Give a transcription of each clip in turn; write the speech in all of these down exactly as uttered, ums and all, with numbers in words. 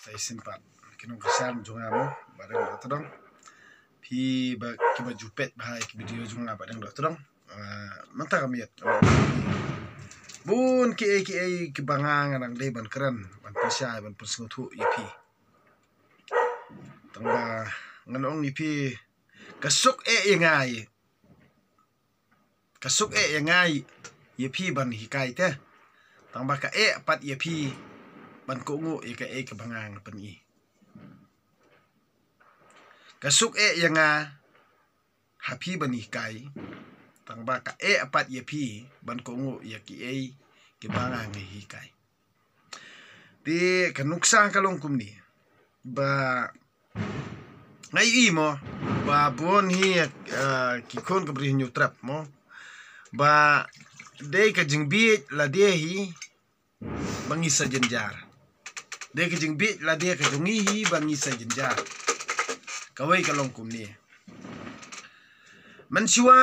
Sa shisien pat ki nongkyrshan jong nga mo, ba dang doh tdong. Phi ba kiba ju peit bha ïa ki video jong nga ba dang doh tdong. Ah, mynta ka miet. Bun kiei kiei kiba nga nga nang dei ban kren, ban pynshai, ban pynsngewthuh ïa phi. Tangba ngan ong ïa phi, ka suk eh ïa nga ïa Ka suk eh ïa nga ïa phi ban hikai te. Tangba ka eh pat ïa phi ban kohnguh ïa kaei kaba nga nga pyni. Ka suk eh ïa nga ha phi ban hikai. Tangba ka eh pat ïa phi ban kohnguh ïa kiei kiba nga nga hikai. Te ka nuksa ka long kumne. Ba nga ïohi mo, ba bun hi, eh, ki khun ka Bri Hynñiewtrep mo. Ba dei ka jingbieit lade hi ba ngi sa jynjar. Dei ka jingbieit lade ka jong ngi hi ba ngi sa jynjar. Kawei ka long kumne. Mynshuwa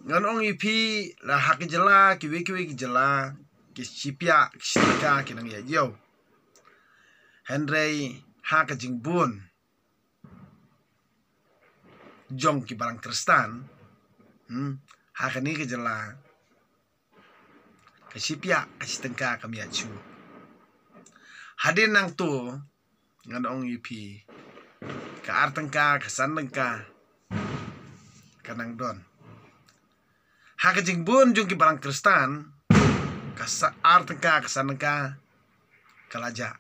ngan ong ïa phi, la ha ki jylla, kiwei kiwei ki jylla, ki shipiah, ki shitengka ki nang ïaid ïew. Hynrei ha ka jingbun jong ki balang Khristan, hmm, ha kane ka jylla, ka shipiah, ka shitengka kam ïaid shuh. Hadien nangto ngan ong ïa phi, ka ar tengka, ka san tengka ka nang don. Ha ka jingbun jong ki balang Khristan, ka sa-, ar tengka, ka san tengka ka la jah.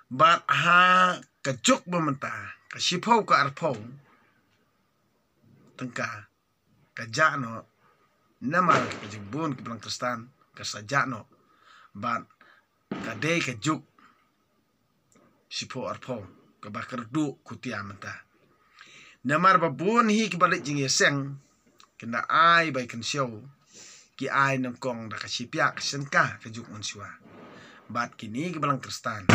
Bad ha ka juk ba mynta, ka shiphew, ka arphew tengka ka jah noh. Namar ka jingbun ki balang Khristan ka sa jah noh. Bad ka dei ka juk shiphew arphew kaba kyrduh khutia mynta. Namar ba bun hi kiba leit jingïaseng, kin da ai bai kynshew, ki ai nyngkong da ka shipiah, ka shitengka, ka juk mynshuwa. Bad kine ki balang Khristan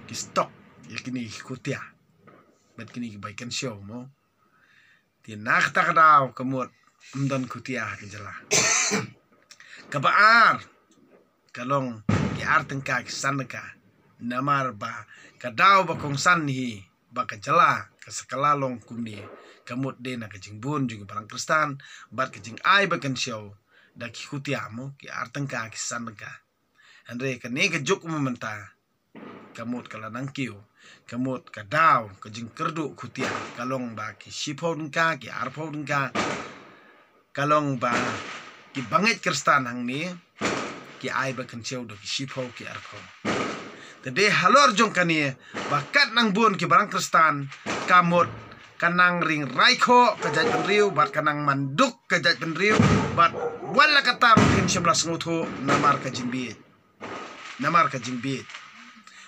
ki stock ïa kine ki khutia. Bad kine ki bai kynshew mo. Te na kata ka daw ka mut ym don khutia ha ka jylla. Kaba ar ka long ki ar tengka, ki san tengka. Namar ba ka daw ba kongsan hi ba ka jylla ka sa kylla long kumne, ka mut dei na ka jingbun jong ki balang Khristan, bad ka jingai ba kynshew da ki khutia mo, ki ar tengka, ki san tengka. Hynrei kane ka juk mo mynta, ka mut ka la nang kiew, ka mut ka daw ka jingkyrduh khutia ka long ba ki shiphew tengka, ki arphew tengka, ka long ba ki bangeit Khristan hangne ki ai ba kynshew da ki shiphew, ki arphew. Te dei halor jong kane ba kat nang bun ki balang Khristan, ka mut ka nang ring raikhoh ka jaitbynriew, bad ka nang manduk ka jaitbynriew, bad wat la katta ruh phim shym la sngewthuh namar ka jingbieit. Namar ka jingbieit.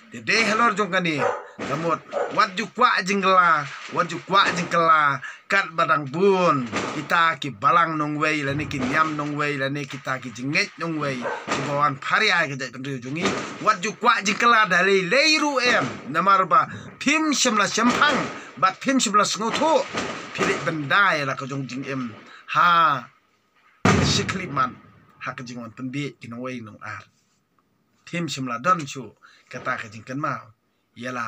Te dei halor jong kane ka mut, wat ju kwah jingkylla, wat ju kwah jingkylla katba dang bun kita ki balang nongwei lane ki niam nongwei lane kita ki jingngeit nongwei kiba wan pharia ïa ka jaitbynriew jong ngi. Wat ju kwah jingkylla da lei lei ruh em, namar ba phim shym la shemphang bad phim shym la sngewthuh. Phi leit bynda ïa la ka jong jingim ha ka shi khyllipmat ha ka jingwan pynbieit ki nongwei nongar. Phim shym la don shuh kata ka jingkynmaw ïa la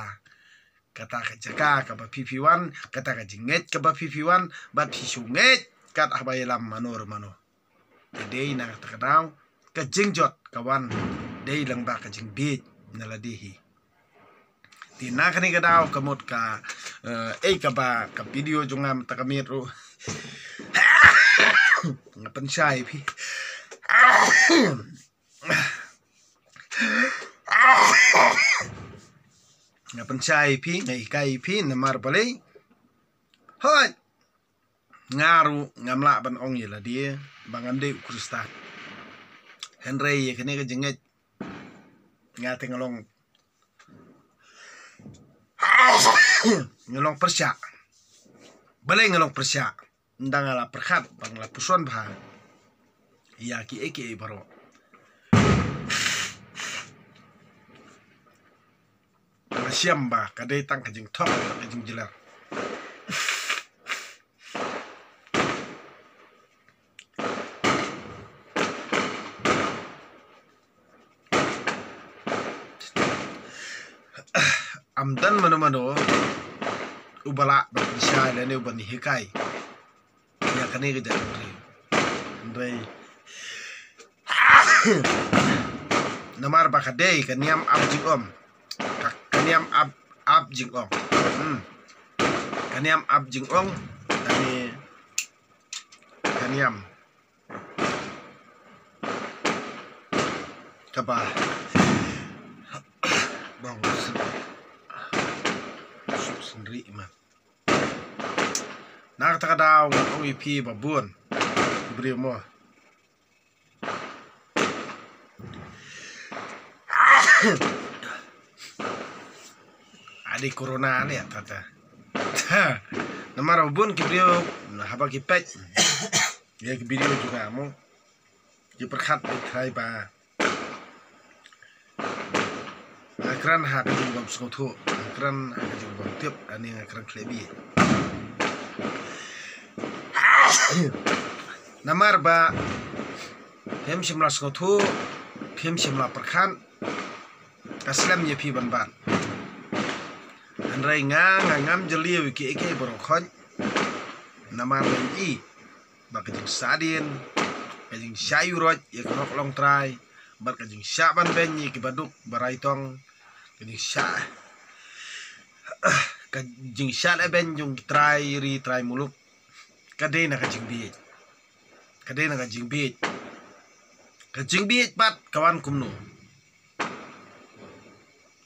kata ka jaka kaba phi phi wan, kata ka jingngeit kaba phi phi wan, bad phi shu ngeit kat haba ïalam mano re mano. Te dei na kata ka daw ka jingjot ka wan dei lyngba ka jingbieit na lade hi. Te na kane ka daw ka mut ka, eh, ei kaba ka video jong nga mynta ka miet ruh. Nga pynshai phi. Nga pynshai phi, nga hikai phi, namar balei? Hooid. Nga ruh ngam lah ban ong ïa lade ba ngam dei u Khristan. Hynrei ïa kane ka jingngeit nga te nga long, nga long pyrshah. Balei nga long pyrshah? Ynda nga la pyrkhat ba nga la puson bha ïa kiei kiei baroh, nga shem ba ka dei tang ka jingthok, ka jingjylliew. Ym don mano mano uba lah ban pynshai lane uban hikai ïa kane ka jaitbynriew. Hynrei namar ba ka dei ka niam ap jingong. Ka, ka niam ap, ap jingong. Hmm. Ka niam ap jingong. Kane ka niam kaba bang suk sendiri man. Na kata ka daw ngan ong ïa phi ba bun ki briew mo. Adi corona ni ata ta. Namar ba bun ki briew haba ki peit ïa ki video jong nga mo, ki pyrkhat ba trai ba nga kren ha ka jingbym sngewthuh, nga kren ha ka jingbym tip, ani nga kren khlem bit. Namar ba phim shym la sngewthuh, phim shym la pyrkhat, ka slem ïa phi ban bat. Hynrei nga, nga ngam jylliew ïa kiei kiei baroh khoit. Namar ba ïohi ba ka jingsahdien, ka jingshah ïuroit ïa ka hok longtrai, bad ka jingshah ban beiñ ïa kiba duk ba rai tong, ka jingshah, ka jingshah leh beiñ jong ki trai ri trai muluk, ka dei na ka jingbieit. Ka dei na ka jingbieit. Ka jingbieit pat ka wan kumno?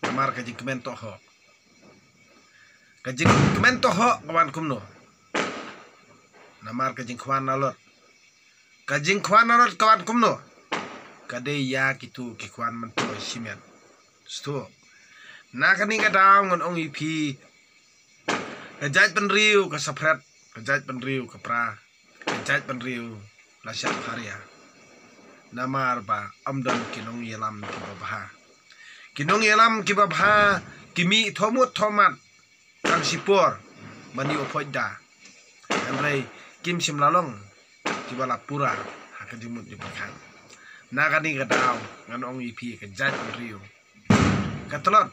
Namar ka jingkmen tohok. Ka jingkmen tohok ka wan kumno? Namar ka jingkhwan nalot. Ka jingkhwan nalot ka wan kumno? Ka dei ïa kitu ki khwan mynta shimet. Stu. Na kane ka daw ngan ong ïa phi, ka jaitbynriew ka saphriang, ka jaitbynriew ka pra, ka jaitbynriew la shah pharia. Namar ba ym don ki nongïalam kiba bha. Ki nongïalam kiba bha ki mih thomut thomat tang shipor ban ïoh phoit da. Hynrei kim shym la long kiba la pura ha ka jingmut jingpyrkhat. Na kane ka daw ngan ong ïa phi, ka jaitbynriew ka tlot,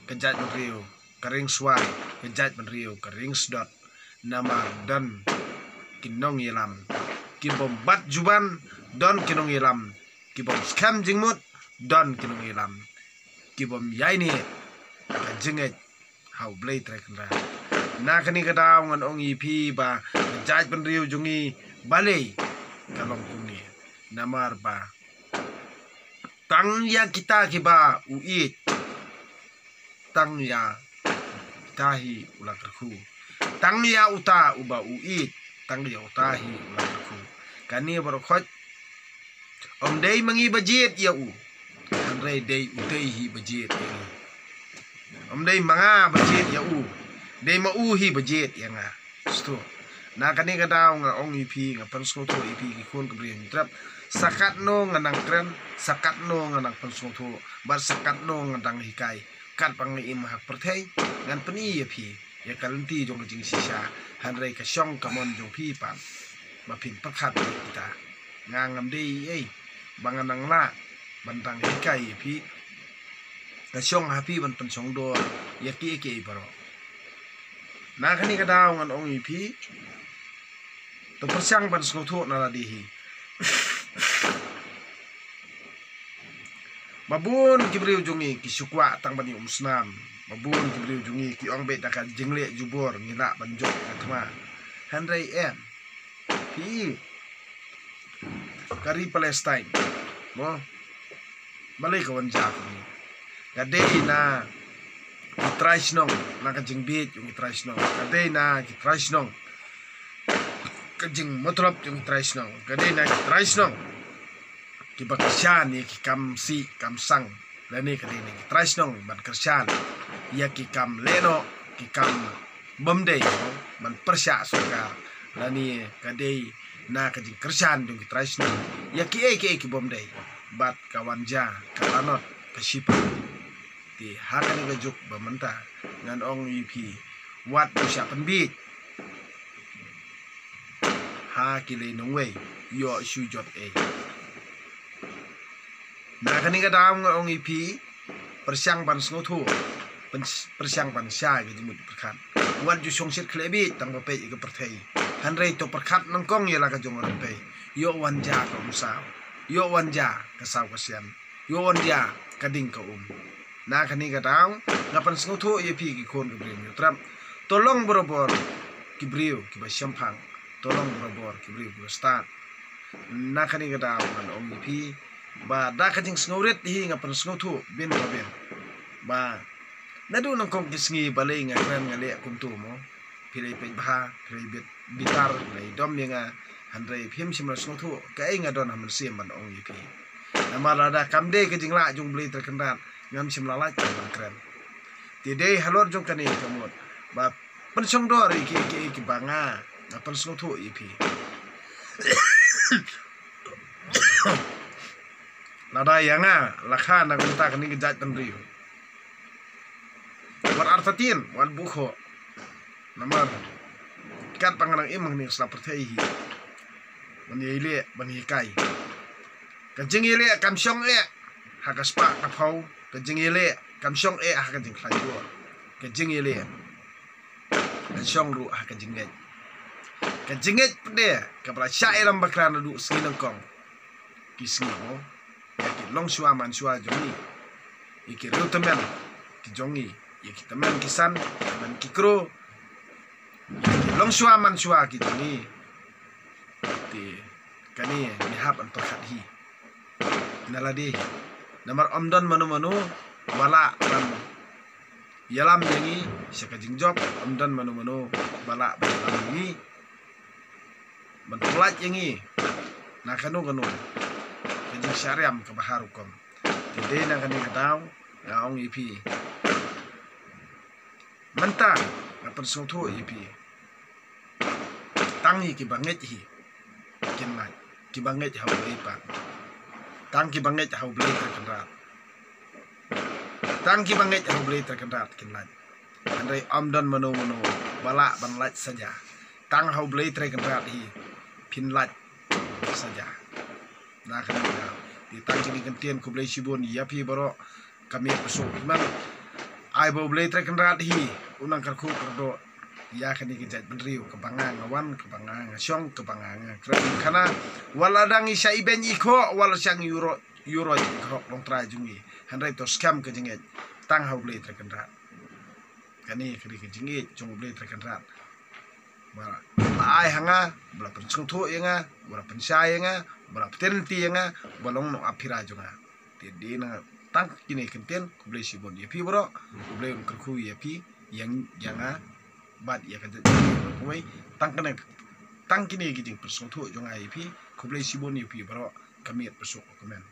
ka jaitbynriew ka ringswai, ka jaitbynriew ka ringsdot. Namar don ki nongïalam kibym bat juban, don ki nongïalam kibym skhem jingmut, don ki nongïalam kibym ïaineh ka jingngeit ha U Blei Trai Kynrad. Na kane ka daw ngan ong ïa phi ba ka jaitbynriew jong ngi balei ka long kumne. Namar ba tang ïa kita kiba u ïeit, tang ïa kita hi u la kyrkhu. Tang ïa uta uba u ïeit, tang ïa uta hi u la kyrkhu. Kane baroh khoit ym dei ma ngi ba jied ïa u, hynrei dei u dei hi ba jied ïa ngi. Ym dei ma nga ba jied ïa u, dei ma u hi ba jied ïa nga. Stu. Na kane ka daw nga ong ïa phi, nga pynsngewthuh ïa phi ki khun ka briew Hynñiewtrep. Sa katno nga nang kren, sa katno nga nang pynsngewthuh, bad sa katno nga dang hikai, katba nga im ha ka pyrthei, ngan pyni ïa phi ïa ka lynti jong ka jingshisha. Hynrei ka shong ka mon jong phi pat ba phin pyrkhat ïa kita. Nga ngam dei ei ei ba nga nang lah ban dang hikai ïa phi. Ka shong ha phi ban pynshong dor ïa kiei kiei baroh. Na kane ka daw ngan ong ïa phi, to pyrshang ban sngewthuh na lade hi. Ba bun ki briew jong ngi ki shu kwah tang ban ïa umsnam. Ba bun ki briew jong ngi ki ong beit da ka jingleh jubor ngi lah ban jop ïa ka thma. Hynrei em, phi, ka ri Palestine, mo, balei ka wan jia kumne? Ka dei na ki trai shnong, na ka jingbieit jong ki trai shnong. Ka dei na ki trai shnong, ka jingmutlob jong ki trai shnong. Ka dei na ki trai shnong kiba kyrshan ïa ki kam sih kam sang, lane ka dei na ki trai shnong ban kyrshan ïa ki kam lehnoh, ki kam bym dei, ban pyrshah sorkar, lane ka dei na ka jingkyrshan jong ki trai shnong ïa kiei kiei ki bym dei. Bad ka wan jia, ka lanot, ka shipang. Te ha kane ka juk ba mynta ngan ong ïa phi, wat u shah pynbieit ha ki lei nongwei, ïoh shu jot ei. Na kane ka daw nga ong ïa phi, pyrshang ban sngewthuh. pyrshang ban shai ka jingmut pyrkhat. Wat ju shongshit khlem bit tang ba peit ïa ka pyrthei. Hynrei to pyrkhat nyngkong ïa la ka jong ka pyrthei. Ïoh wan ja ka umsaw, ïoh wan ja ka saw ka sian, ïoh wan ja ka ding ka um. Na kane ka daw nga pynsngewthuh ïa phi ki khun ki briew Hynñiewtrep, to long barabor ki briew kiba shemphang, to long barabor ki briew kiba stad. Na kane ka daw ngan ong ïa phi ba da ka jingsngewrit hi nga pynsngewthuh bin ba bin ba naduh nyngkong ki sngi balei nga kren nga leh kumto mo. Phi lei peit bha, phi lei bit bitar, lei dom ïa nga. Hynrei phim shym la sngewthuh kaei nga don ha mynsiem ban ong ïa phi. Namar lada kam dei ka jinglah jong Blei Trai Kynrad ngam shym la lait ban kren. Te dei halor jong kane ka mut ba pynshong dor ïa ki, ki, ki ba nga nga pynsngewthuh ïa phi. Lada ïa nga la kha na kumta kane ka jait bynriew, wat artatien, wat buh khoh. Namar katba nga nang im hangne ka sla pyrthei hi ban ïaleh ban hikai. Ka jingïaleh kam shong eh ha ka spah ka phew. Ka jingïaleh kam shong eh ha ka jingkhlaiñ jur. Ka jingïaleh kan shong ruh ha ka jingngeit. Ka jingngeit pat de kaba la shah ïalam bakla naduh sngi nyngkong ki sngi mo. Ïa ki longshuwa manshuwa jong ngi, ïa ki riew tymmen ki jong ngi, ïa ki tymmen ki san, ki tymmen ki kro, ïa ki longshuwa manshuwa ki jong ngi. Te kane ngi hap ban pyrkhat hi na lade. Namar ym don mano mano ba lah ban ïalam ïa ngi sha ka jingjop, ym don mano mano ba lah ban ïalam ïa ngi ban pyllait ïa ngi na kano kano ka jingshah riam kaba har rukom. Te dei na kane ka daw nga ong ïa phi, mynta nga pynsngewthuh ïa phi, tang ïa kiba ngeit hi kin lait, kiba ngeit ha U Blei pat. Tang kiba ngeit ha U Blei Trai Kynrad. Tang kiba ngeit ha U Blei Trai Kynrad kin lait. Hynrei ym don mano mano ba lah ban lait saja. Tang ha U Blei Trai Kynrad hi phin lait saja. Na kane ka daw te tang kine ki kyntien, khublei shibun ïa phi baroh. Ka miet ka suk man ai ba U Blei Trai Kynrad hi u nang kyrkhu kyrdoh ïa kane ka jaitbynriew kaba nga nga wan, kaba nga nga shong, kaba nga nga kren khana. Wat la dang i shah ibeiñ i khoh, wat la shah i ïuroh ïuroh i khroh Longtrai jong i, hynrei to skhem ka jingngeit tang ha U Blei Trai Kynrad. Kane ka dei ka jingngeit jong U Blei Trai Kynrad. Ba la ai ha nga, ba la pynsngewthuh ïa nga, ba la pynshai ïa nga, ba la pynthikna ïa nga, ba long nongap phira jong nga. Te dei na tang kine ki kyntien, khublei shibun ïa phi baroh. U Blei un kyrkhu ïa phi, ïa nga bad ïa ka jaitbynriew baroh kawei. Tang kine, tang kine ki jingpynsngewthuh jong nga ïa phi. Khublei shibun ïa phi baroh. Ka miet ka suk, kmen.